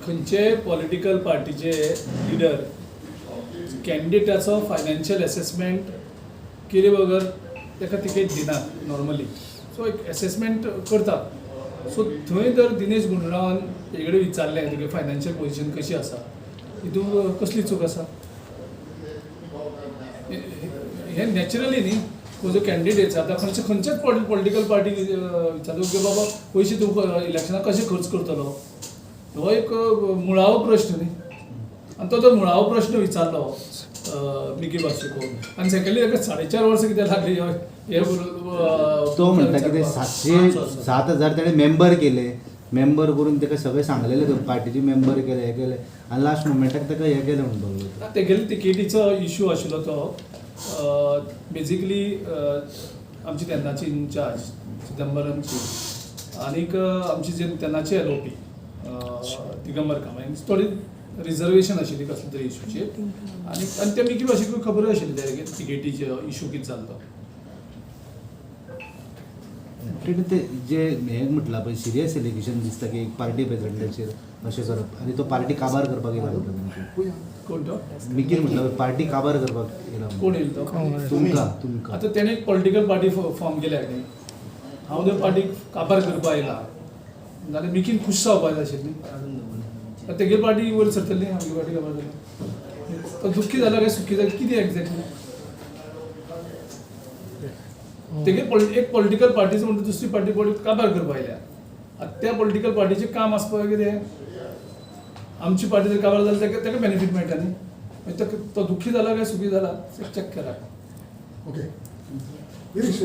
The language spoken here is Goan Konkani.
खंयचे पॉलिटिकल पार्टीचे लिडर कॅन्डिडेटाचो फायनान्शियल एसेसमेंट केले बगर ताका तिकेट दिनात नॉर्मली. सो एक एसेसमेंट करतात. सो थंय जर दिनेश गुंडूरावान तेजे कडेन विचारलें तुगे फायनान्शियल पोझिशन कशी आसा, हितून कसली चूक आसा? हे नॅचरली न्ही, तुजो कॅन्डिडेट्स आतां खंयचे खंयच्याच पॉलिटिकल पार्टी विचारता की बाबा, पयशे तूं इलेक्शनाक कशे खर्च करतलो? हो एक मुळावो प्रश्न न्ही. आनी तो जो मुळावो प्रश्न विचारलो मिकी पाचेको आनी सेकंडली ताका 4.5 वर्सां कित्याक लागली हे तो म्हणटा कितें विचारपाक? 700, 7,000 ताणें मेंबर केले. मेंबर करून ताका सगळें सांगलेलें, पार्टीचे मेंबर केले, हे केले आनी लास्ट मोमेंटाक ताका हे केलें म्हणपाक लागलो. तेगेली तिकेटीचो इशू आशिल्लो. तो बेजिकली आमची तेन्नाची इन्चार्ज चिदंबरमची आनीक आमची जे तेन्नाची एलओपी दिगंबर कामत हांची थोडी रिजर्वेशन आशिल्ली कसले तरी इशूचेर आनी आनी ते मिकी भाशेकूय खबरूय आशिल्ली ते तिकेटीचे इशू कितें जाल्लो तो. ते ते जे हे म्हटलां पळय, सिरियस एलिगेशन दिसता की एक पार्टी प्रेसिडेंटाचेर अशें करप आनी तो पार्टी काबार करपाक येयला म्हणटा तुमची. कोण तो? मिकीन म्हटलं पळय, पार्टी काबार करपाक येयला म्हणून. कोण येयलो तो? तुमकां तुमकां. आतां तेणें एक पॉलिटिकल पार्टी फॉर्म केल्या न्ही. हांव जर पार्टीक काबार करपा आयला जाल्यार मिकीन खूश जावपा जाय आशिल्ली. आतां तेगेली पार्टी वयर सरतली, आमची पार्टी काबार जाली. तो दुख्खी जाला काय सुखी जाला कितें एक्झॅक्टली? तेगे एक पॉलिटिकल पार्टीचो म्हणटा दुसरी पार्टी काबार करपा आयल्या. आतां त्या पॉलिटिकल पार्टीचें काम आसपा कितें, आमची पार्टी जर काबार जाली, ताका ताका बेनिफीट मेळटा न्ही. मागीर तो दुख्खी जाला काय सुखी जाला, चॅक करा. ओके गिरीश.